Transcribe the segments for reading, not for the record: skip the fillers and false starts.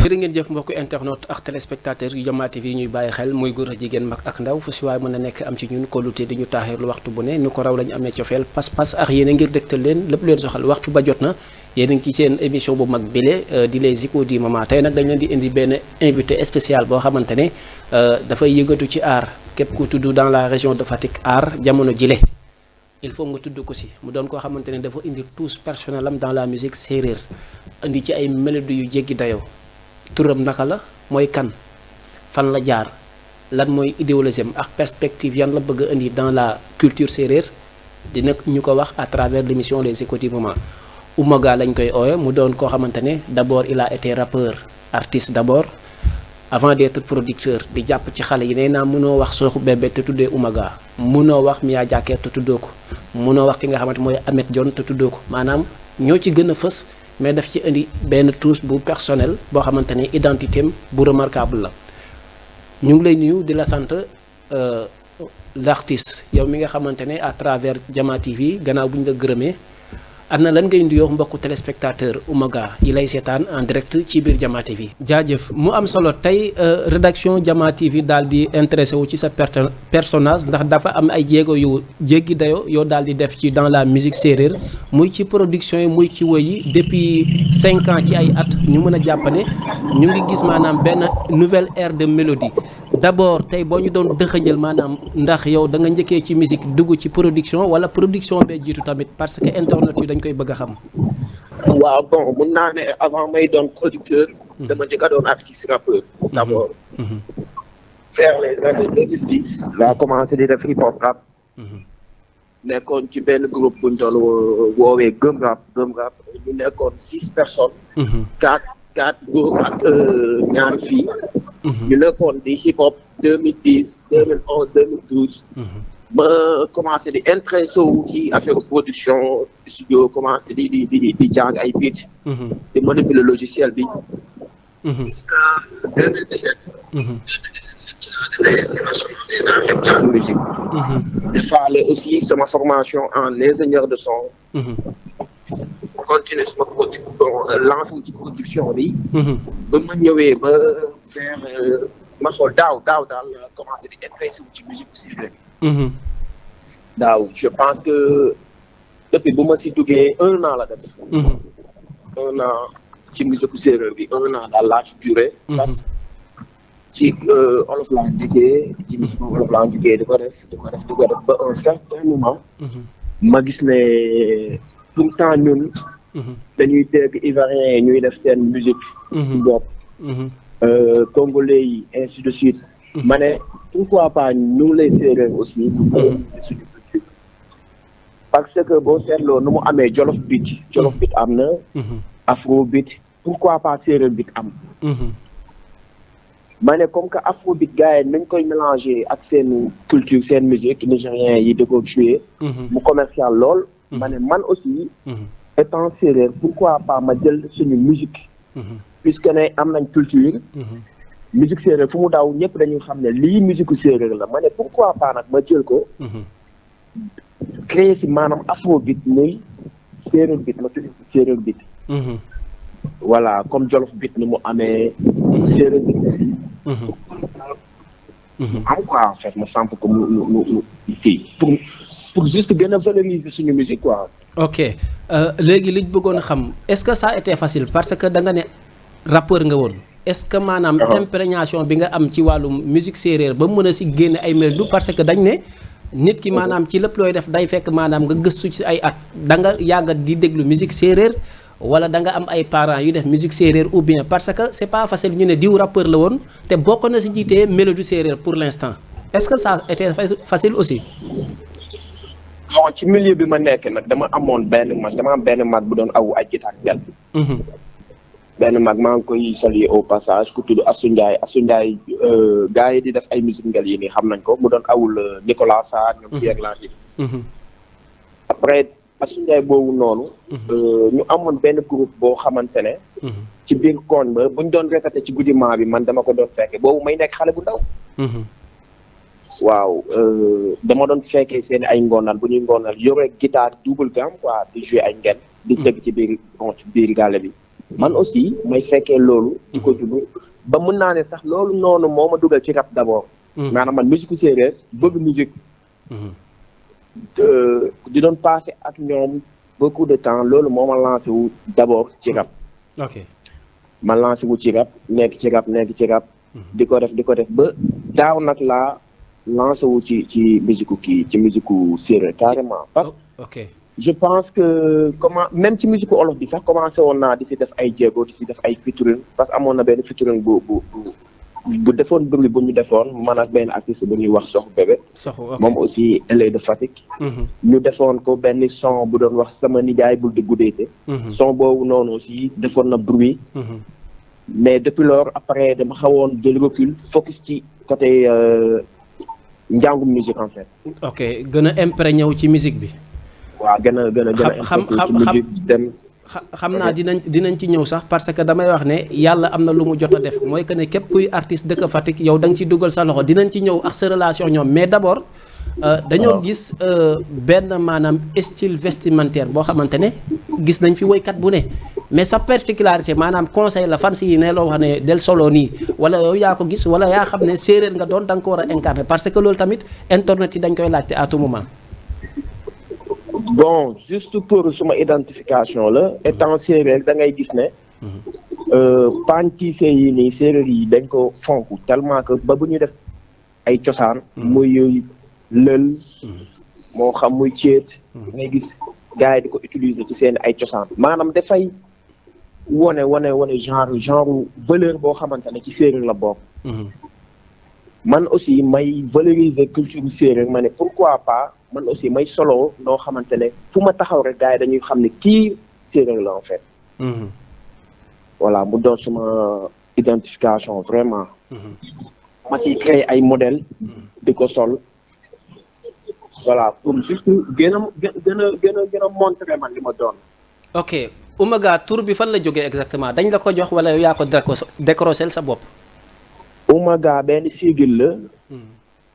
jërë ngeen jëf mbokku internet ak téléspectateur yu Jama TV ñuy bàyyi xel muy góor a jigéen mag ak ndaw fu si waay mën a nekk am ci ñun kóolute di ñu taaxirlu waxtu bu ne nu ko raw lañu amee cofeel pas-pas ak yéen a ngir dégtal leen lépp leen soxal waxtu ba jot na yéen a ngi ci seen émission bu mag bile di les échos du moment tey nag dañ leen di indi benn invité spécial boo xamante ne dafay yëngatu ci art képp ku tudd dans la région de Fatick art jamono jile il faut nga tudd ko si mu doon koo xamante ne dafa indi touche personnel am dans la musique séeréer indi ci ay mélodie yu jéggi dayoo turam naka la mooy kan fan la jaar lan mooy idéologie ak perspective yan la bëgg a indi dans la culture séeréer dina ñu ko wax à travers l'émission les échos du moment Oumaga lañ koy oowe mu doon koo xamante ne d'abord il a été rappeur artiste d'abord avant d'être producteur di jàpp ci xale yi nee naa mënoo wax Sooxu Bébé te tuddee Oumaga mënoo wax Mia Jaker te tuddoo ko mënoo wax ki nga xamante mooy Ameth Dione te tuddoo ko maanaam ñoo ci gën a fës mais daf ci indi benn touche bu personnel boo xamante ne identité am bu remarquable la ñu ngi lay nuyu di la sant l'artiste yow mi nga xamante ne à travers Jama TV gannaaw bu ñu la gërëmee am na lan ngay nuyoo mbokku téléspectateur Oumaga yi lay seetaan en direct ci biir Jama TV. jaajëf mu am solo tey rédaction Jama TV daal di intéressé wu ci sa personnage ndax dafa am ay jéego yu jéggi dayo yoo daal di def ci dans la musique séeréer muy ci production yi muy ci woy yi depuis 5 ans ci ay at ñu mën a jàpp ne ñu ngi gis maanaam benn nouvelle ère de mélodie d'abord tey boo ñu doon dëxëñal maanaam ndax yow da nga njëkkee ci musique dugg ci production wala production bee jiitu tamit parce que internet yi dañ koy bëgg a xam. waaw bon mun naa ne avant may doon producteur. dama njëkk a doon artiste rappeur. d'abord. vers les années 2010. laa commencé di def hip hop rap. nekkoon ci benn groupe bu ñu doon woowee Gëm Rap ñu nekkoon 6 personnes. 4 góor ak ñaar filles. ñu nekkoon di hip hop 2010 2011 2012. ma commencé di intéressé wu ci affaire production studio commencé di jàng ay beat. di manipuler logiciel bi. jusqu'à 2017. jàng musique. il fallait aussi sama formation en ingénieur de son. continuer sama lancé wu ci production bi. ba ma ñëwee ba vers ma xool daaw daal commencé di intéressé wu ci musique séeréer. daaw je pense que depuis bu ma si duggee 1 an la def. 1 an ci musique séeréer bi 1 an daal laa ci duré. parce que ci olof laa njëkkee ci musique olof laa njëkkee di ko def ba un certain moment. ma gis ne tout le temps ñun. dañuy dégg ivoiriens ñuy def seen musique. bopp. congolais yi ainsi de suite. ma ne pourquoi pas ñu lay séeréer aussi. suñu culture parce que boo seetloo nu mu amee jolof beat am na. afro beat pourquoi pas séeréer beat am. ma ne comme que afro beat gars yi nañ koy mélanger ak seen culture seen musique nigériens yi di ko jouer. mu commercial lool. ma ne man aussi. étant séeréer pourquoi pas ma jël suñu musique. puisque ne am nañ culture. musique séeréer fu mu daw ñëpp dañuy xam ne lii musique séeréer la ma ne pourquoi pas nag ma jël ko. créer si maanaam afrobeat muy séeréer beat ma tudd séeréer beat. voilà comme jolof beat ni mu amee. séeréer beat aussi. am quoi en fait ma samp ko mu kii pour juste gën a valoriser suñu musique quoi. ok léegi liñ bëggoon a xam est-ce que ça a été facile parce que da nga ne rappeur nga woon. est-ce que maanaam imprégnation bi nga am ci wàllum musique séeréer ba mën a si génne ay mélodie parce que dañ ne nit ki maanaam ci lépp looy def day fekk maanaam nga gëstu ci ay at da nga yàgg di déglu musique séeréer wala da nga am ay parents yu def musique séeréer ou bien parce que c'est pas facile ñu ne diw rappeur la woon te bokk na si jiitee mélodie séeréer pour l'instant est-ce que ça a été facile aussi. bon ci milieu bi ma nekk nag dama am benn mag bu doon awu ay guitare gel. benn mag maa ngi koy saluer au passage ku tudd Assou Ndiaye gars yi di def ay musique ngel yi nii xam nañ ko mu doon awul Nicolas Sarr ñoom Pierre Latif. après Assou Ndiaye boobu noonu. ñu amoon benn groupe boo xamante ne. ci biir koñ ba buñ doon répété ci guddimaa bi man dama ko doon fekke boobu may nekk xale bu ndaw. waaw dama doon fekkee seen ay ngoonal bu ñuy ngoonal yore guitare double gamme quoi di jouer ay ngel. di tëgg ci biir gàlle bi. man aussi may fekkee loolu di ko dund ba mën naa ne sax loolu noonu moo ma dugal ci rap d'abord maanaam man musique séeréer bëgg musique di doon passé ak ñoom beaucoup de temps loolu moo ma lancé wu d'abord ci rap ma lancé wu ci rap nekk ci rap di ko def ba daaw nag laa lancé wu ci musique séeréer carrément parce que je pense que même ci musique olof bi sax commencé woon naa di si def ay jéego di si def ay featuring parce que amoon na benn featuring bu defoon bruit bu ñu defoon man ak benn artiste bu ñuy wax Sox Bébé moom aussi elle est de Fatick ñu defoon ko benn son bu doon wax sama nijaay bul di guddeete son boobu noonu aussi defoon na bruit mais depuis lors après dama xawoon jël recul focus ci côté njàngum musique en fait gën a imprégné wu ci musique bi waaw gën a dem xam naa dinañ ci ñëw sax parce que damay wax ne yàlla am na lu mu jot a def mooy que ne képp kuy artiste dëkk Fatick yow da nga ci dugal sa loxo dinañ ci ñëw ak sa relation ñoom mais d'abord dañoo gis benn maanaam style vestimentaire boo xamante ne gis nañ fi woykat bu ne mais sa particularité maanaam conseil la fans yi ne loo wax ne del solo nii wala yow yaa ko gis wala yaa xam ne séeréer nga doon da nga ko war a incarner parce que loolu tamit internet yi dañ koy laajte à tout moment. Bon, juste pour suma identification la étant séeréer da ngay gis ne pantise yi nii séeréer yi dañ ko fonk tellement que ba bu ñu def ay cosaan muy lël moo xam muy céet ngay gis gars yi di ko utiliser ci seen ay cosaan maanaam dafay wone genre valeur boo xamante ne ci séeréer la bokk man aussi may valoriser culture séeréer ma ne pourquoi pas man aussi may solo noo xamante ne fu ma taxaw rek gars yi dañuy xam ne kii séeréer la en fait voilà mu doon suma identification vraiment ma si créer ay modèle di ko sol voilà pour juste gën a montrer man li ma doon ok Oumaga tur bi fan la jógee exactement dañ la ko jox wala yow yaa ko décrocher sa bopp Oumaga benn sigil la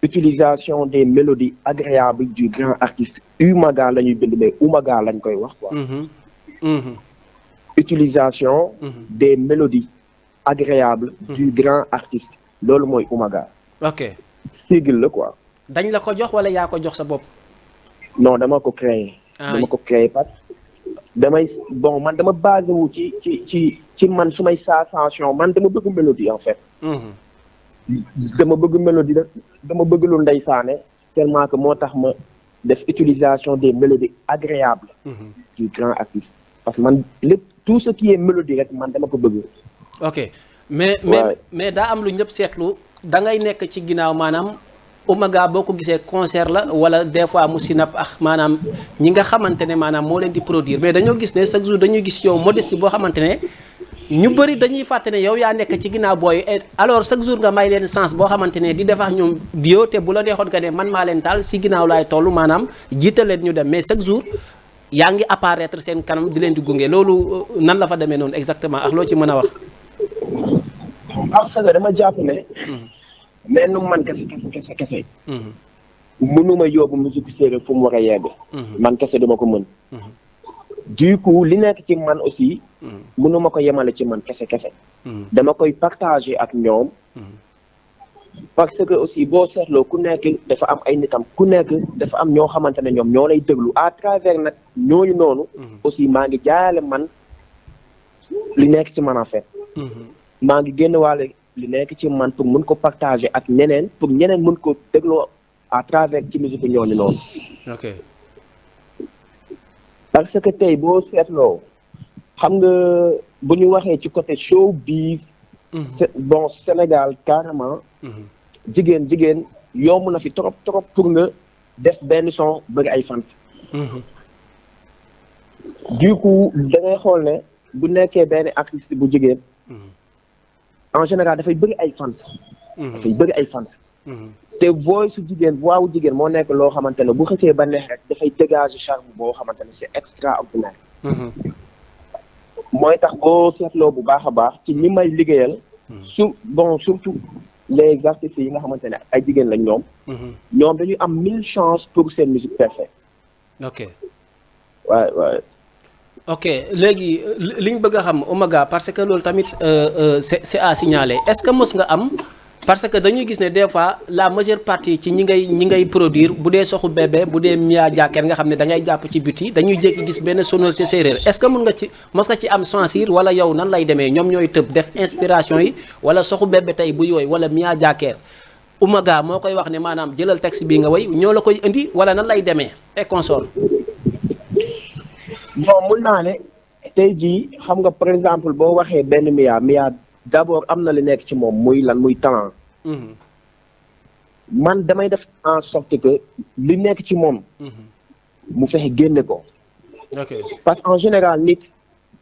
utilisation des mélodies agréables du grand artiste Oumaga la ñuy bind mais Oumaga lañ koy wax quoi utilisation des mélodies agréables du grand artiste loolu mooy Oumaga ok sigil la quoi dañ la ko jox wala yaa ko jox sa bopp non dama ko créer parce que man dama basé wu ci man su may sensation man dama bëgg mélodie en fait dama bëgg mélodie dama bëgg lu ndeysaane tellement que moo tax ma def utilisation des mélodies agréables du grand artiste parce que man lépp tout ce qui est mélodie rek man dama ko bëgg ok mais daa am lu ñëpp seetlu da ngay nekk ci ginnaaw maanaam Oumaga boo ko gisee concert la wala des fois mu sinap ak maanaam ñi nga xamante ne maanaam moo leen di produire mais dañoo gis ne chaque jour dañuy gis yow modestie boo xamante ne ñu bëri dañuy fàtte ne yow yaa nekk ci ginnaaw booy alors chaque jour nga may leen sens boo xamante ne di def ak ñoom dio te bu la neexoon nga ne man maa leen taal si ginnaaw laay toll maanaam jiital leen ñu dem mais chaque jour yaa ngi apparaître seen kanam di leen di gunge loolu nan la fa demee noonu exactement ak loo ci mën a wax. parce que dama jàpp ne. mais nu man kese. mënuma yóbbu musique séeréer fu mu war a yegg. man kese dama ko mën. du coup li nekk ci man aussi. mënuma ko yemale ci man kese. dama koy partager ak ñoom. parce que aussi boo seetloo ku nekk dafa am ay nitam ku nekk dafa am ñoo xamante ne ñoom ñoo lay déglu à travers nag ñooñu noonu. aussi maa ngi jaayale man li nekk ci man en fait. maa ngi génn waale li nekk ci man pour mën ko partager ak ñeneen pour ñeneen mën ko dégloo à travers ci musique ñooñu noonu. ok. parce que tey boo seetloo xam nga bu ñu waxee ci côté showbiz. bon Sénégal carrément. jigéen yomb na fi trop pour nga def benn son bëri ay fans. du coup da ngay xool ne bu nekkee benn artiste bu jigéen. en général dafay bëri ay fans. te voix wu jigéen moo nekk loo xamante ne bu xësee ba neex rek dafay dégager charme boo xamante ne c'est extraordinaire. mooy tax boo seetloo bu baax a baax ci ñi may liggéeyal. surtout les artistes yi nga xamante ne ay jigéen lañ ñoom. ñoom dañuy am 1000 chances pour seen musique percée. ok. waaw. ok léegi li ñu bëgg a xam Oméga parce que loolu tamit c'est à signaler est-ce que mos nga am parce que dañuy gis ne des fois la majeure partie ci ñi ngay produire bu dee soxu bébé bu dee Mia Diaker nga xam ne da ngay jàpp ci biti dañuy jékki gis benn sonorité séeréer est-ce que mos nga ci am sensibiliser wala yow nan lay demee ñoom ñooy tëb def inspiration yi wala soxu bébé tey bu yooyu wala Mia Diaker Oméga moo koy wax ne maanaam jëlal texte bii nga way ñoo la koy indi wala nan lay demee et consort. bon mun naa ne tey jii xam nga par exemple boo waxee benn Mia d'abord am na li nekk ci moom muy muy talent. man damay def en sorte que li nekk ci moom. mu fexe génne ko. ok parce que en général nit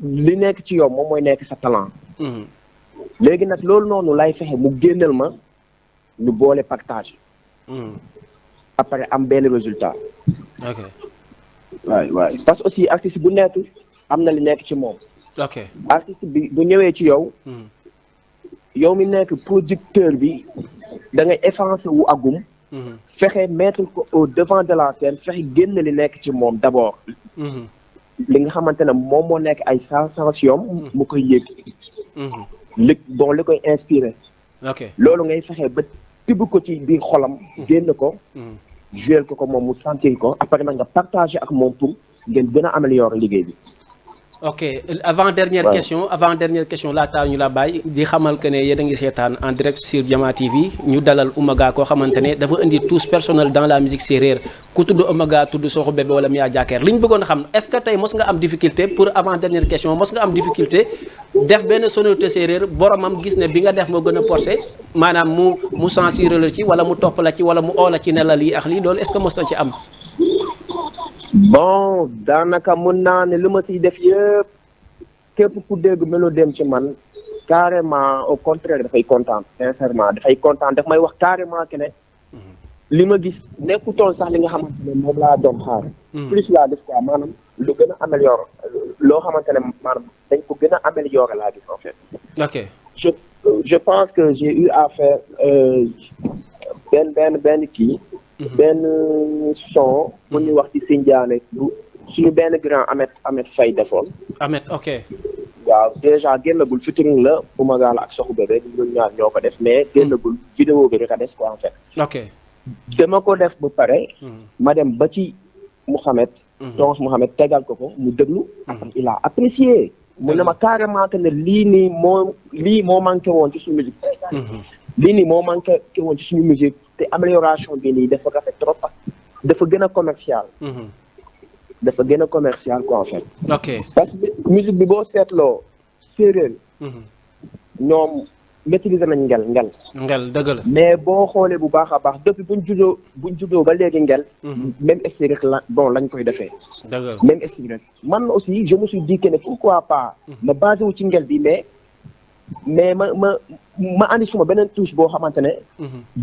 li nekk ci yow moom mooy nekk sa talent. léegi nag loolu noonu lay fexe mu génneel ma ñu boole partage. après am benn résultat. ok waay parce que aussi artiste bu nekk am na li nekk ci moom. ok artiste bi bu ñëwee ci yow. yow mi nekk producteur bi da ngay effacer wu agum. fexe mettre ko au devant de la scène fexe génn li nekk ci moom d'abord. li nga xamante ne moom moo nekk ay sensation mu koy yëg. li koy inspiré. ok loolu ngay fexe ba tibb ko ci biir xolam. génn ko. jouer ko moom mu sentir ko après nag nga partager ak moom pour ngeen gën a améliorer liggéey bi. ok avant dernière question laataa ñu la bàyyi di xamal que ne yéen a ngi seetaan en direct sur Diama TV ñu dalal Oméga koo xamante ne dafa indi touche personnelle dans la musique séeréer ku tudd Oméga tudd Soxu Bébé wala Mia Diaker li ñu bëggoon a xam est-ce que tey mos nga am difficulté pour avant dernière question mos nga am difficulté def benn sonorité séeréer boromam gis ne bi nga def moo gën a porté maanaam mu censuré la ci wala mu topp la ci wala mu oo la ci ne la lii ak lii loolu est-ce que mos na ci am. bon daanaka mun naa ne lu ma siy def yëpp képp ku dégg mélodie ci man carrément au contraire dafay kontaan sincèrement dafay kontaan daf may wax carrément que ne li ma gis nekkutoon sax li nga xamante ne moom laa doon xaar. plus laa gis quoi maanaam lu gën a amélioré loo xamante ne maanaam dañ ko gën a amélioré laa gis en fait. ok je pense que j'ai eu à faire benn kii. benn son bu ñuy wax ci Sindiane bu suñu benn grand Ahmed Faye defoon. Ahmed ok. waaw déjà génnagul featuring la Oméga la ak Soxu Bébé ñun ñaar ñoo ko def mais génnagul vidéo bi rek a des quoi en fait. ok dama ko def ba pare. ma dem ba ci Mouhamed. Tonge Mouhamed tegal ko mu déglu. après il a apprécié. mu ne ma carrément que ne lii moo manqué woon ci suñu musique. lii nii moo manqué woon ci suñu musique. te amélioration bi nii dafa rafet trop parce que dafa gën a commercial. dafa gën a commercial quoi en fait. ok parce que musique bi boo seetloo séeréer. ñoom maîtriser nañ ngel dëgg la. mais boo xoolee bu baax a baax depuis buñ juddoo ba léegi ngel. même style rek lañ koy defee. dëgg la même style rek man aussi je me suis dit que ne pourquoi pas. ma basé wu ci ngel bi mais ma andi suma beneen touche boo xamante ne.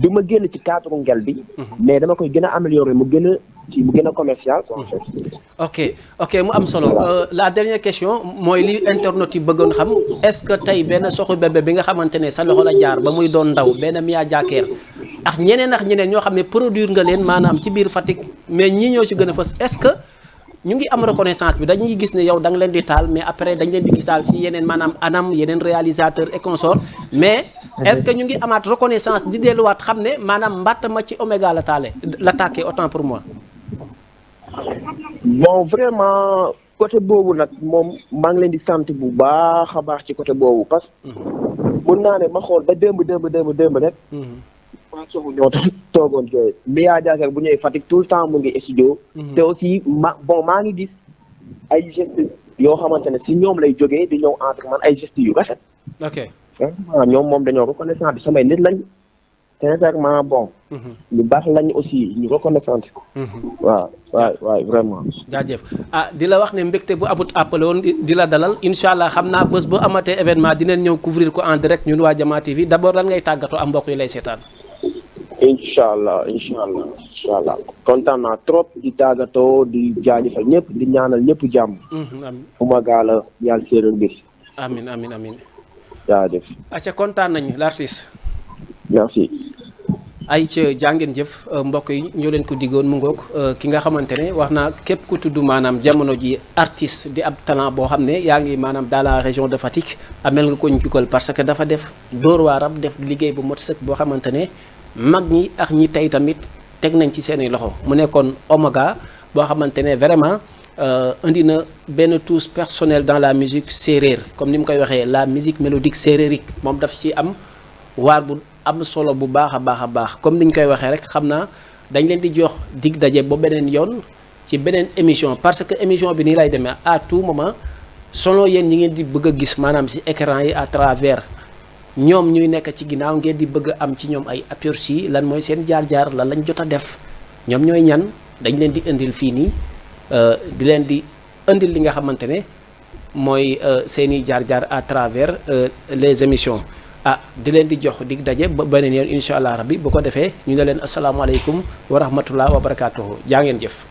du ma génn ci cadre ngel bi. mais dama koy gën a améliorer mu gën a commercial quoi en fait. ok mu am solo la dernière question mooy li internautes yi bëggoon xam est-ce que tey benn Soxu Bébé bi nga xamante ne sa loxo la jaar ba muy doon ndaw benn Mia Diaker ak ñeneen ñoo xam ne produire nga leen maanaam ci biir Fatick mais ñii ñoo ci gën a fës est-ce que. ñu ngi am reconnaissance bi dañuy gis ne yow da nga leen di taal mais après dañ leen di gisaal si yeneen maanaam anam yeneen réalisateur et consort mais est-ce que ñu ngi amaat reconnaissance di delluwaat xam ne maanaam mbatt ma ci Oméga la tàkkee autant pour moi. bon vraiment côté boobu nag moom maa ngi leen di sant bu baax a baax ci côté boobu parce que mun naa ne ma xool ba démb rek. Soxu ñoo toogoon jooy Mia Diaker bu ñëwee Fatick tout le temps mu ngi studio. te aussi maa ngi gis ay gestes yoo xamante ne si ñoom lay jógee di ñëw entre man ay gestes yu rafet. ok vraiment ñoom moom dañoo reconnaissant bi samay nit lañ sincèrement bon. ñu baax lañ aussi ñu reconnaissant ko. waaw vraiment. jaajëf di la wax ne mbégte bu abut appelé woon di la dalal incha allah xam naa bés bu amatee événement dinañ ñëw couvrir ko en direct ñun waa Diama TV d'abord lan ngay tàggatoo am mbokk yi lay seetaan. incha allah kontaan naa trop di tàggatoo di jaajëfal ñëpp di ñaanal ñëpp jàmm. Oméga la yàlla séeréer bi. amiin. jaajëf. acca kontaan nañu l'artiste. merci. ay ca jàngeen jëf mbokk yi ñoo leen ko diggoon mu ngoog ki nga xamante ne wax naa képp ku tudd maanaam jamono ji artiste di ab talent boo xam ne yaa ngi maanaam dans la région de Fatick amel nga ko njukkal parce que dafa def dóor waaram def liggéey bu mot sëkk boo xamante ne mag ñi ak ñi tey tamit teg nañ ci seeni loxo mu nekkoon Omaga boo xamante ne vraiment indi na benn touche personnelle dans la musique séeréer comme ni mu koy waxee la musique mélodique séerérique moom daf ci am waar bu am solo bu baax a baax a baax comme ni ñu koy waxee rek xam naa dañ leen di jox dig daje ba beneen yoon ci beneen émission parce que émission bi nii lay demee à tout moment selon yéen ñi ngeen di bëgg a gis maanaam ci écran yi à travers ñoom ñuy nekk ci ginnaaw ngeen di bëgg a am ci ñoom ay aperçu lan mooy seen jaar-jaar lan lañ jot a def ñoom ñooy ñan dañ leen di indil fii nii di leen di indil li nga xamante ne mooy seeni jaar-jaar à travers les émissions di leen di jox dig daje ba beneen yoon incha allah rabbi bu ko defee ñu ne leen asalaamaaleykum wa rahmatullah wa barakaatuhu jaa ngeen jëf